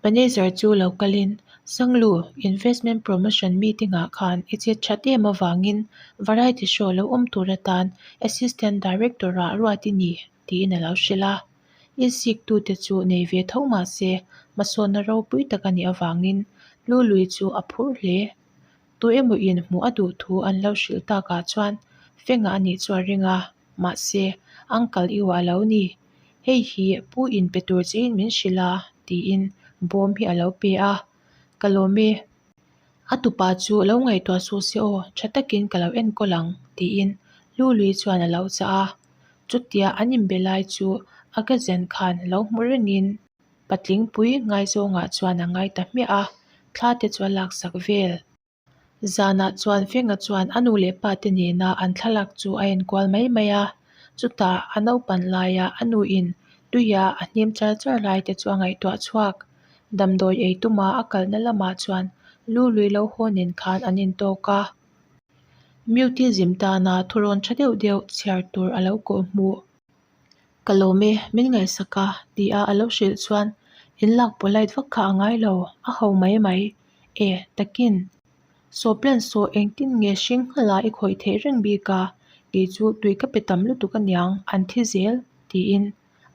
Manager chu lo kalin, Sanglu, Investment Promotion meeting-ah khan i chet that em avangin Variety Show lo awm tur atan Assistant Director-ah ruat i ni, tiin a lo hrilh a. Insiktute chu nei ve tho mah se, hmasawnna ropui tak a nih avangin Lului chu a phur hle. Tu emaw in hmuh a duh thu an lo hrilh takah chuan Fenga a nih chu a ring a, mahse, Uncle i uah lo ni. Hei hi pu in pe tur che in min hrilh a, tiin bawm hi a lo pe a. Ka lawm e. A tupa chu lo ngaihtuah suh se aw, tha takin ka lo enkawl ang, tiin Lului chuan a lo chah a. Chutia an inbe lai chu a cousin khan lo hmu rengin patling pui ngaizawngah chuan a ngai ta hmiah a, thla te chu a laksak vel. Zanah chuan Fenga chuan a nu leh pa te nena an thlalak chu a enkual mai mai a, chutah a naupan laia a nuin tuia a hnim char char lai te chu a ngaihtuah chhuak. Damdawi ei tuma a kalna lamah chuan lu lui lo haw nen khan an intawk a. Mutism tana thurawn tha deuh deuh chhiar tur a lo kawh hmuh. Ka lawm e, min ngaihsak a, tia a lo hrilh chuan in lak polite vak kha a ngai lo, a ho mai mai. E, takin. Saw plan saw engtin nge hring nghala i khawih theih reng bik a, kei chu tui ka pe tam lutuk aniang, an thi zel, tiin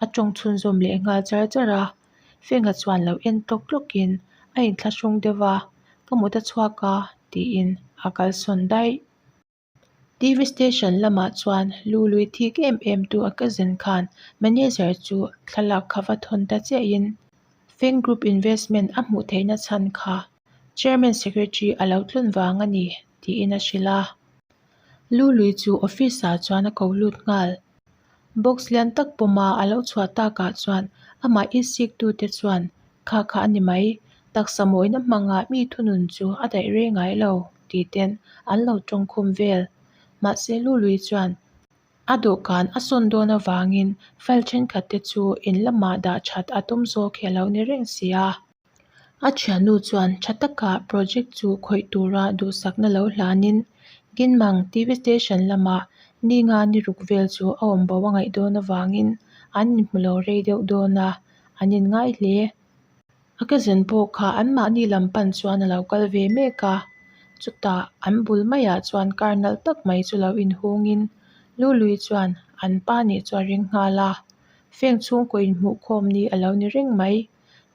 a tawng chhunzawm leh nghal char char a. Fenga chuan lo en tlawk tlawkin a inthlahrung deuh a, ka mut a chhuak a, tiin a kalsawn daih. TV station lamah chuan Lului thik em em tu a cousin khan manager chu thlalak kha va thawn ta chiahin Feng Group Investment a hmuh theihna chhan kha Chairman Secretary a lo tlun vang a ni tiin a hrilh a. Lului chu office ah chuan a ko lut nghal. Box lian tak pawma a lo chhuah takah chuan amah isik tute chuan Kha kha a ni mai, taksa mawina hmanga mi thunun chu a daih rei ngai lo tih ten an lo tawngkhum vel. Mahse Lului chuan a dawhkan a sawn dawn avangin file thenkhat te chu in lamah dah that a tum zawk hi a lo ni reng si a. A thiannu chuan tha taka project chu khawih tura duhsakna lo hlanin Ginmang TV station lamah ni nga ni ruk vel chu a awm bo a ngaih dawn avangin an inhmu lo rei deuh dawn a, an inngai hle. A cousin pawh kha anmahni lam pan chuan a lo kal ve mek a, chutah an bul maiah chuan car nalh tak mai chu lo inhungin Lului chuan an pa nih chu a ring nghal a, feng chhungkaw inhmuhkhawm ni a lo ni reng mai.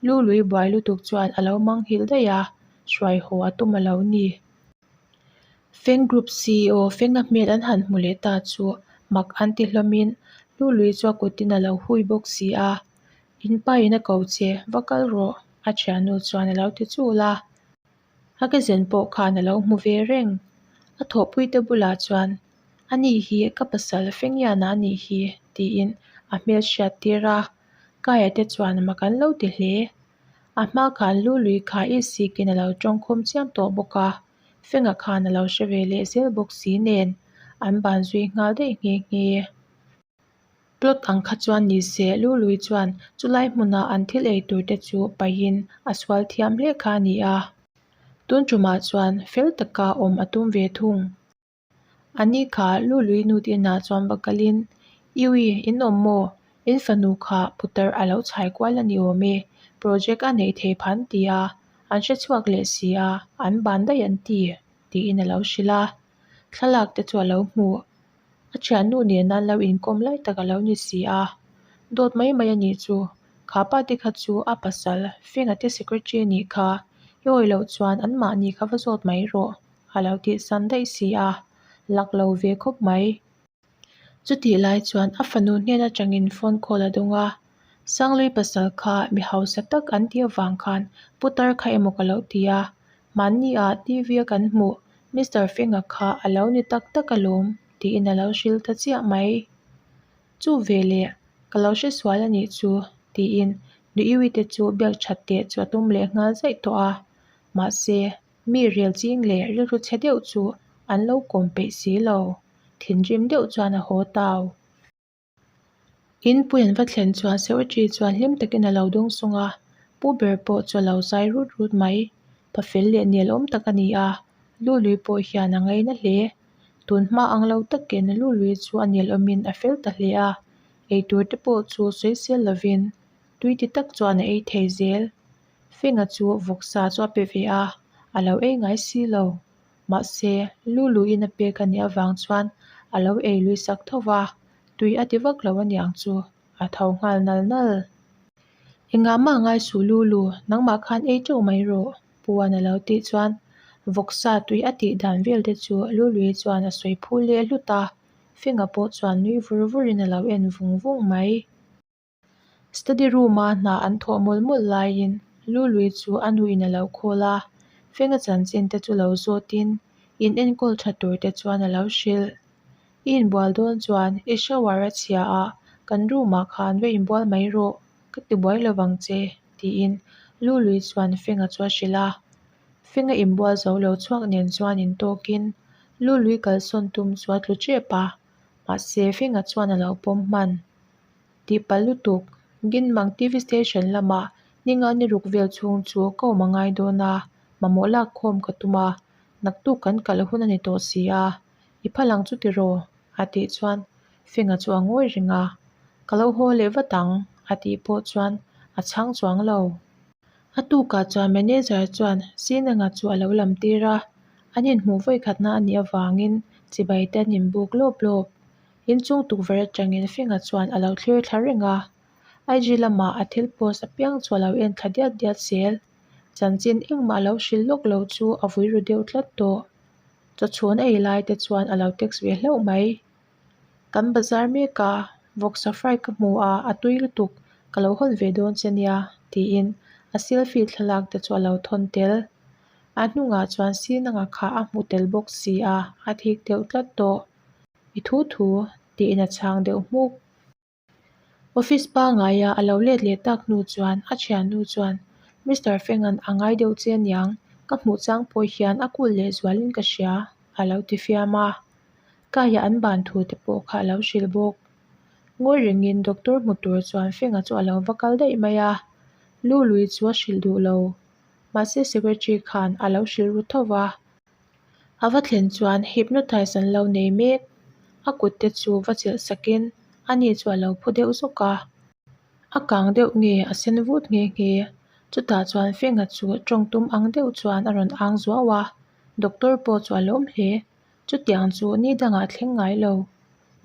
Lului buai lutuk chuan a lo manghilh daih a, hruai haw a tum a lo ni. Feng Group ceo Fenga hmel an han hmu leh ta chu mak an ti hlawmin Lului chu a kutin a lo hui bawk si a, In pa in a ko che, va kal rawh, a thiannu chuan a lo ti chul a. A cousin pawh khan a lo hmu ve reng. A thawhpuite bulah chuan, Ani hi ka pasal Fengiana a nih hi, tiin a hmel hriat tir a. Kaia te chuan mak an lo ti hle. A hma khan Lului kha i sikin a lo tawngkhum chiam tawh bawk a, Fenga khan a lo hre ve leh zel bawk si nen an ban zui nghal daih nghe nghe. Plot ang kha chuan ni se, Lului chuan chulai hmuna an thil ei tur te chu paihin a sual thiam hle kha a ni a. Tun tumah chuan fel taka awm a tum ve thung. Ani kha Lului nu te inah chuan va kalin, Iui, in awm maw? In fanu kha putar a lo chhai kual a ni awm e, project a neih thei phan ti a, an hre chhuak leh si a, an ban daih an ti, tiin a lo hrilh a. Thlalak te chu a lo hmu. A thiannu nena an lo inkawm lai tak a lo ni si a, dawt mai mai a nih chu. Kha pa te kha chu a pasal Fenga te secretary a nih kha, i awih loh chuan anmahni kha va zawt mai rawh a lo tih san daih si a, lak lo ve khawp mai. Chutih lai chuan a fanu hnen atangin phone call a dawng a, Sanglui pasal kha mi hausa tak an tih avang khan putar kha emaw ka lo ti a, Mahni ah TV a kan hmuh Mister Fenga kha a lo ni tak tak alawm tiin a lo hrilh ta chiah mai. Chu veleh ka lo hre sual a nih chu tiin Nuiwi te chu biak that teh chu a tum leh nghal zaih tawh a. Mahse mi rel ching leh rilru chhe deuh chu an lo kawm peih si lo. Thinrim deuh chuan a haw tau. Inpui an va thlen chuan secretary chuan hlim takin a lo dawng sung a, pu ber pawh chu a lo zai rut rut mai. Pa fel leh nel awm tak a ni a, Lului pawh hian a ngaina hle. Tun hma ang lo takin Lului chu a nel awmin a fel ta hle a, eitur te pawh chu sawisel lovin tui ti tak chuan a ei thei zel. Fenga chu vawksa chu a pe ve a, a lo ei ngai si lo. Mahse, Luluin a pek a nih avang chuan a lo ei lui sak tho va, tui a ti vak lo aniang chu, a tho nghal nal nal. Engah mah ngai suh Lulu, nangmah khan ei teuh mai rawh, Puan a lo tih chuan vawksa tui a tih dan vel te chu Lului chuan a sawi phul leh hlut a, Fenga pawh chuan nui vur vurin a lo en vung vung mai. Study room-a hna an thawh mawlh mawlh laiin Lului chu a nuin a lo call a, Fenga chanchin te chu lo zawtin in enkawl tha tur te chuan a lo hrilh. I inbual dawn chuan i shower a chhia a, kan room-ah khan va inbual mai rawh, ka ti buai lo vang che, tiin Lului chuan Fenga chu a hrilh a. Fenga inbual zo lo chhuak nen chuan intawkin Lului kalsawn tum chu a tlu tep a, mahse Fenga chuan a lo pawm hman. Tihpalh lutuk, Ginmang TV station lamah ninga ni ruk vel chhung chu ka awm a ngai dawn a, mamawh lak khawm ka tum a, naktuk kan kal hun a ni tawh si a, i phal ang chu tiraw? a tih chuan Fenga chu a ngawi reng a, Ka lo haw leh vat ang a tih pawh chuan a chhang chuang lo. A tukah chuan manager chuan Sinanga chu a lo lam tir a, an inhmuh vawikhatna a nih avangin chibai te an inbuk lawp lawp. Inchung tukverh atangin Finga chuan a lo thlir thla reng a, IG lamah a thil post apiang chu a lo en thla diat diat zel. Chanchin engmah a lo hrilh lawk lo chu a vui ru deuh tlat tawh. Chawchhun a ei lai te chuan a lo text ve hlauh mai. Kan bazar mek a, vawksa fry ka hmu a, a tui lutuk, ka lo hawn ve dawn che nia, tiin a selfie thlalak te chu a lo thawn tel. A hnungah chuan Sinanga kha a hmu tel bawk si a, a thik deuh tlat tawh. I thu thu, tiin a chhang deuh hmuk. Office pangaia a lo let leh tak hnu chuan a thiannu chuan, Mister Fengan a ngai deuh che aniang, ka hmuh chang pawh hian a kul leh zualin ka hria, a lo ti fiam a. Kaia an ban thu te pawh kha a lo hrilh bawk. Ngawi rengin doctor hmu tur chuan Fenga chu a lo va kal daih mai a, Lului chu a hrilh duh lo. Mahse secretary khan a lo hrilh ru tho va. A va thlen chuan hypnotize an lo nei mek. A kut te chu va chelh sakin ani chu a lo phu deuh zawk a. A kang deuh nge a sen vut nghe nghe. Chutah chuan Fenga chu tawng tum ang deuh chuan a rawn ang zuau a. Doctor pawh chu a lawm hle. Chutiang chu ni dangah thleng ngai lo.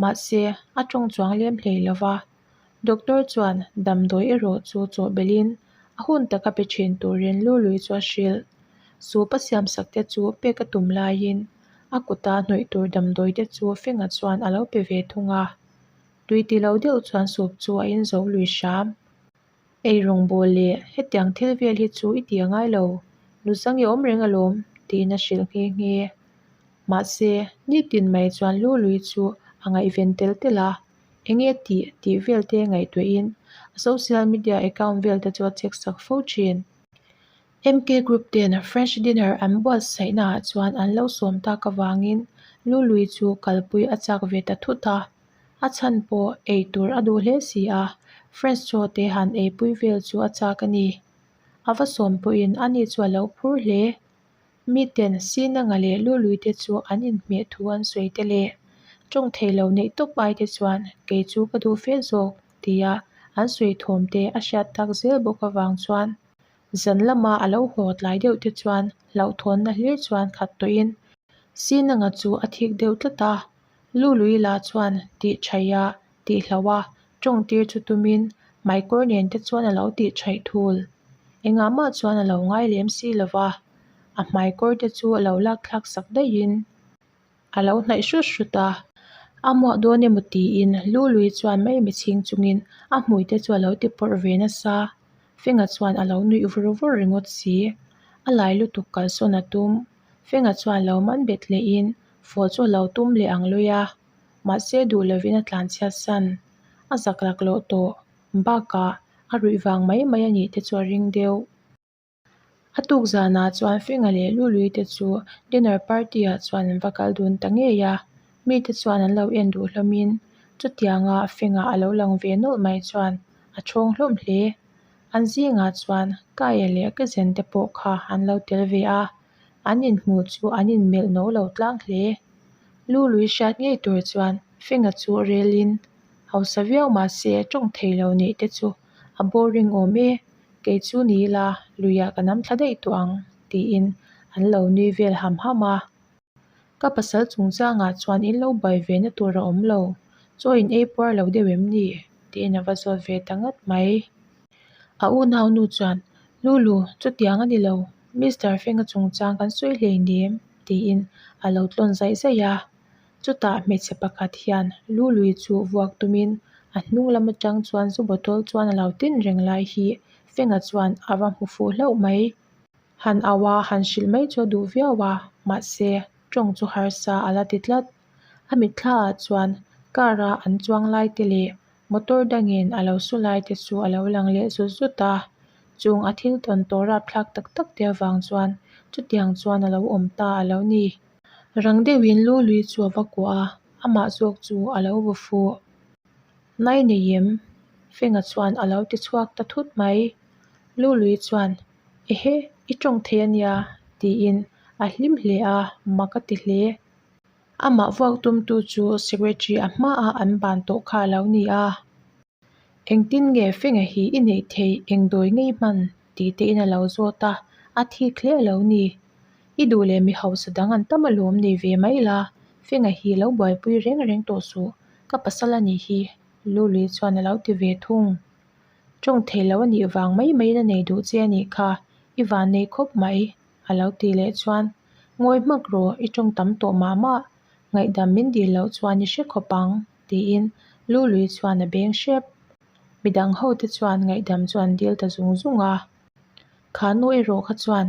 Mahse, a tawng chuang lem hlei lo va. Doctor chuan damdawi erawh chu chawhbelhin a hun taka pe thin turin Lului chu a hrilh. Soup a siamsak te chu pek a tum laiin a kuta hnawih tur damdawi te chu Fenga chuan a lo pe ve thung a. Tui ti lo deuh chuan soup chu a inzo lui hram. Ei rawngbâwl leh hetiang thil vel hi chu i ti a ngai lo, nuzang i awm reng alawm tiin a hrilh nghe nghe. Mahse, nitin mai chuan Lului chu a ngaihven tel tel a. Enge tih tih vel te ngaihtuahin a social media account vel te chu a check sak fo thin. MK Group ten French dinner an buatsaih naah chuan an lo sawm tak avangin Lului chu kalpui a chak ve ta thut a. A chhan pawh ei tur a duh hle si a, French chaw te han eipui vel chu a chak a ni. A va sawm pawhin ani chu a lo phur hle. Miten Sinanga leh Lului te chu an inhmeh thu an sawi te leh tawng thei lo neih tawp ai te chuan kei chu ka duh fe zawk tia an sawi thawm te a hriat tak zel bawk avang chuan zan lama a lo haw tlai deuh te chuan hlauhthawnna hlir chuan khat tawhin Sinanga chu a thik deuh tlat a, Lului lah chuan tih thaih a tih hlauh a, tawng tir chu tumin hmaikawr nen te chuan a lo tih thaih thul. Engah mah chuan a lo ngai lem si lo va, a hmaikawr te chu a lo lak thlak sak daihin a lo hnaih hrut hrut a. A muah dawn emaw tiin Lului chuan maimi chhing chungin a hmui te chu a lo ti pawrh ve nasa. Fenga chuan a lo nuih vur vur ringawt si. A lai lutuk kalsawn a tum. Fenga chuan lo man bet lehin fawh chu a lo tum leh ang lui a. Mahse duh lovin a tlanchhiat san. A zak lak loh tawh. Bakah a ruih vang mai mai a nih te chu a ring deuh. A tuk zanah chuan Fenga leh Lului te chu dinner party ah chuan an va kal dun ta ngei a. Mite chuan an lo en duh hlawmin chutianga Fenga a lo lang ve nawlh mai chuan a thawng hlawm hle. An zingah chuan Kaia leh Kezen te pawh kha an lo tel ve a, an inhmuh chu an inmelh no lo tlang hle. Lului hriat ngei tur chuan Fenga chu relin hausa viau mahse tawng thei lo neih te chu a boring awm e. Kei chu ni ila, luiah ka nam thla daih tawh ang, tiin an lo nui vel ham ham a. Ka pasal chungchangah chuan in lo buai ve na tur a awm lo, chaw in ei puar lo deuh em ni? tiin a va zawt ve ta ngat mai. A unau nu chuan, Lulu, chutiang a ni lo, Mister Fenga chungchang kan sawi hleinem, tiin a lo tlawn zaih zaih a. Chutah hmeichhe pakhat hian Lului chu vuak tumin a hnung lam atang chuan zu bottle chuan a lo tin reng lai hi Fenga chuan a va hmu fuh hlauh mai. Han au a, han hrilh mai chu a duh viau a, mahse tawng chu harsa a la ti tlat. A mitthla ah chuan car a an chuang lai te leh motor dangin a lo su lai te chu a lo lang leh zut zut a, chung a thil tawn tawh rapthlak tak tak te avang chuan chutiang chuan a lo awm ta a lo ni. Rang deuhin lu lui chu a va kuah a, amah zawk chu a lo vaw fuh. Nai nei em? Fenga chuan a lo ti chhuak ta thut mai. Lu lui chuan, Ehe, i tawng thei a nia, tiin a hlim hle a, mak a ti hle. Amah vuak tumtu chu secretary a hmaah an ban tawh kha a lo ni a. Engtin nge Fenga hi i neih theih eng dawi ngei hman tih te in a lo zawt a, a thik hle a lo ni. I duh leh mi hausa dang an tam alawm nei ve mai la, Fenga hi lo buaipui reng reng tawh suh, ka pasal a nih hi, Lului chuan a lo ti ve thung. Tawng thei lo a nih vang mai maiin a nei duh che a nih kha, i van nei khawp mai, a lo ti leh chuan, Ngawi hmak rawh, i tawng tam tawh mah mah, ngaihdam min dil loh chuan i hre khawp ang, tiin Lului chuan a beng hrep. Midang ho te chuan ngaihdam chu an dil ta zung zung a. Kha nu erawh kha chuan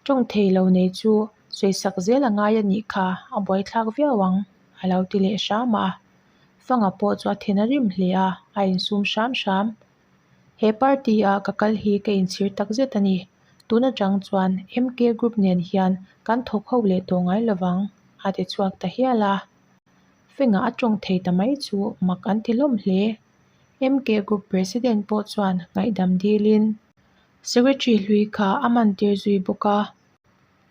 tawng thei lo nei chu sawisak zel a ngai a nih kha, a buaithlak viau ang, a lo ti leh hram a. Fanga pawh chu a then a rim hle a, a insum hram hram. He party a ka kal hi ka inchhir tak zet a ni. Tun atang chuan MK Group nen hian kan thawk ho leh tawh ngai lovang, a ti chhuak ta hial a. Fenga a tawng thei ta mai chu mak an ti hlawm hle. MK Group President pawh chuan ngaihdam dilin Secretary hlui kha a man tir zui bawk a.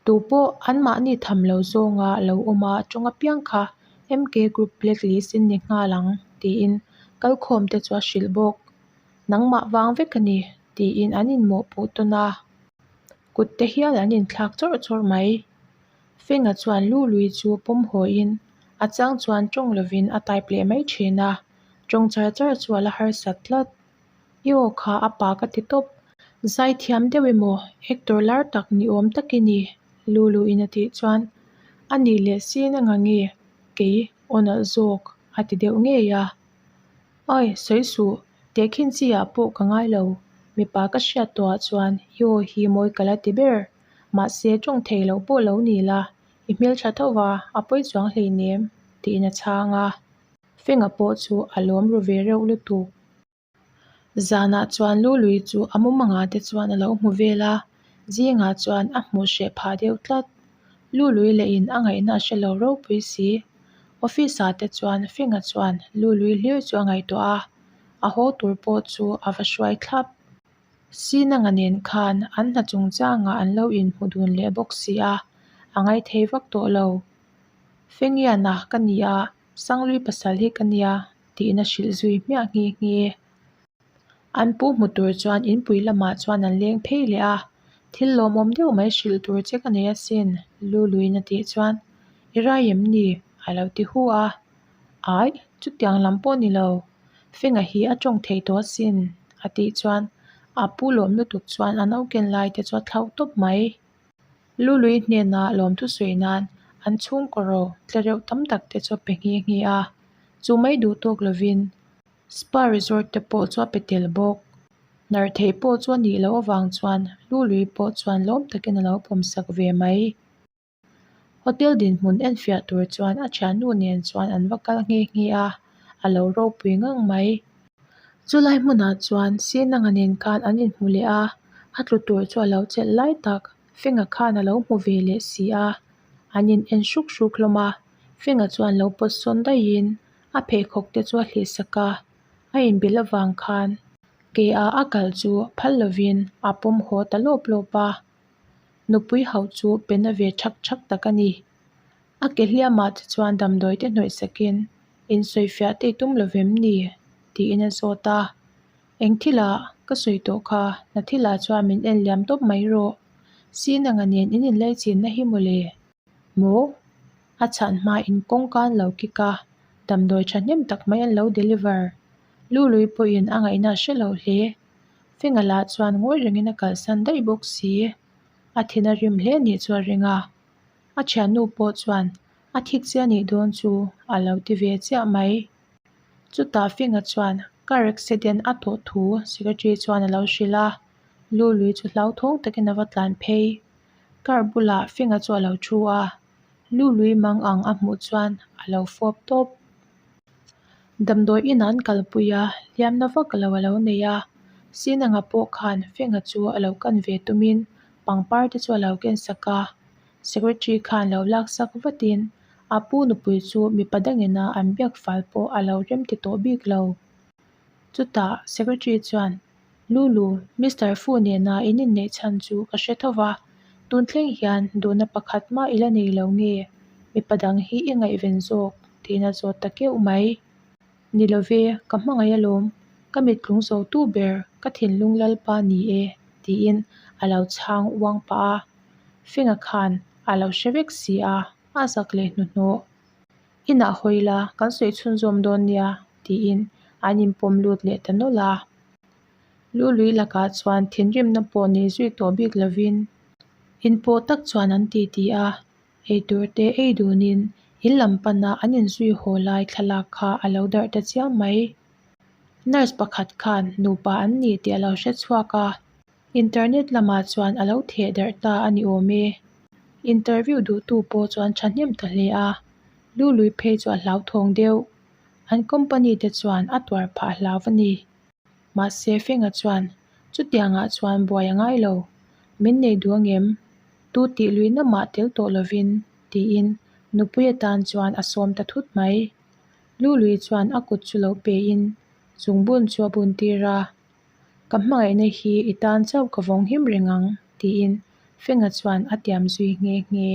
Tu pawh anmahni tham lo zawnga lo awm a tawng apiang kha MK Group blacklist in ni nghal ang tiin kalkhawm te chu a hrilh bawk. Nangmah vang vek a ni tiin an inmawhpuh tawn a. Kut te hial an inthlak chawrh chawrh mai. Fenga chuan lu lui chu pawm hawiin a chang chuan tawng lovin a type leh mai thin a, tawng char char chu a la harsat tlat. I aw kha a pa ka ti tawp. Zaithiam deuh emaw actor lar tak ni awm tak i ni, Lulu in a tih chuan a nih leh sin a nga nge kei aw nalh zawk a ti deuh ngei a. Awi, sawi suh, tehkhin chi ah pawh ka ngai lo, mipa ka hriat tawh ah chuan i aw hi mawi ka la ti ber. Mahse, tawng thei loh pawh lo ni la, i hmeltha tho va, a pawi chuang hleinem, tiin a chhang a. Fenga pawh chu a lawm ru ve reuh lutuk. Zanah chuan Lului chu a mumangah te chuan a lo hmu vel a, zingah chuan a hmuh hreh phah deuh tlat. Lului lehin a ngaihna a hre lo ropui si. Office ah te chuan Fenga chuan Lului hlir chu a ngaihtuah a, a haw tur pawh chu a va hruai thlap. Sinanga nen khan an hna chungchangah an lo inhmu dun leh bawk si a, a ngaithei vak tawh lo. Fengiana ka ni a, Sanglui pasal hi ka nia tiin a hrilh zui hmiah nghe nghe. An pu hmu tur chuan inpui lamah chuan an leng phei leh a, thil lawmawm deuh mai hrilh tur che ka nei asin, Luluin a tih chuan, I rai em ni? a lo ti hu a. Aih, chutiang lam pawh ni lo. Fenga hi a tawng thei tawh asin, a tih chuan a pu lawm lutuk chuan a nauken lai te chu a thlauh tawp mai. Lului hnenah lawmthu sawi nan an chhungkaw ro tle reuh tam tak te chu a pe nghe nghe a, chu mai duh tawk lovin spa resort te pawh chu a pe tel bawk. Nar theih pawh chu a nih loh avang chuan Lului pawh chuan lawm takin a lo pawmsak ve mai. Hotel dinhmun enfiah tur chuan a thiannu nen chuan an va kal nghe nghe a, a lo ropui ngang mai. Chulai hmunah chuan Sinanga nen khan an inhmu leh a, a tlu tur chu a lo chelh lai tak Fenga khan a lo hmu ve leh si a, an in en hruk hruk hlawm a, Fenga chuan lo pawt sawn daihin a pheikhawk te chu a hlih sak a, a inbilh avang khan ke ah a kal chu phal lovin a pawm haw ta lawp lawp a. Nupui hauh chu pe na ve thak thak tak a ni. A ke hliamah te chuan damdawi te hnawih sakin, Insawifiah te i tum lo vem ni? tiin a zawt a. Eng thilah ka sawi tawh kha, hna thilah chuan min en liam tawp mai rawh. Sinanga nen in inlaichinna hi mawle. Maw? A chhan hmain kawngka an lo kik a, damdawi thahnem tak mai an lo deliver. Lului pawhin a ngaihna a hre lo hle. Fenga lah chuan ngawi rengin a kalsan daih bawk si. A thin a rim hle nih chu a ring a. A thiannu pawh chuan a thik che a nih dawn chu a lo ti ve chiah mai. Chutah Fenga chuan car accident a tawh thu secretary chuan a lo hrilh a. Lului chu hlauthawng takin a va tlan phei. Car bulah Fenga chu a lo thu a. Lului mang ang a hmuh chuan a lo fawp tawp. Damdawi inah an kalpui a, hliamna vak lo a lo nei a. Sinanga pawh khan Fenga chu a lo kan ve tumin pangpar te chu a lo ken sak a. Secretary khan lo laksak vatin a pu nupui chu mipa dangina an biak fal pawh a lo rem ti tawh bik lo. Chutah Secretary chuan Lulu, Mister Fu nena in inneih chhan chu ka hre tho va, tun thleng hian duhna pakhat mah i la nei lo nge, mipa dang hi i ngaihven zawk tiin a zawt ta keuh mai. Ni lo ve, ka hmangaih alawm, ka mittlung zo tu ber, ka thinlung lalpa ni e, tiin a lo chhang uang pah a. Fenga khan a lo hre vek si a, a zak leh hnuhnawh. Inah hawi la, kan sawi chhunzawm dawn nia, tiin an inpawm lut leh ta nawlh a. Lului lakah chuan thinrimna pawh nei zui tawh bik lovin inpawh tak chuan an ti ti a, eitur te ei dunin in lam pana an inzui haw lai thlalak kha a lo darh ta chiam mai. Nurse pakhat khan nupa an ni tih a lo hre chhuak a. Internet lamah chuan a lo theh darh ta a ni awm e. Interview duhtu pawh chuan thahnem ta hle a, Lului phei chu a hlauthawng deuh. An company te chuan a tuar phah hlau a ni. Mahse Fenga chuan, Chutiangah chuan buai a ngai lo. Min nei duh ang em? Tu tih luihna mah tel tawh lovin, tiin nupui atan chuan a sawm ta thut mai. Lului chuan a kut chu lo pein zungbun chu a bun tir a. Ka hmangaihna hi i tan chauh ka vawng him reng ang, tiin Fenga chuan a tiam zui nghe nghe.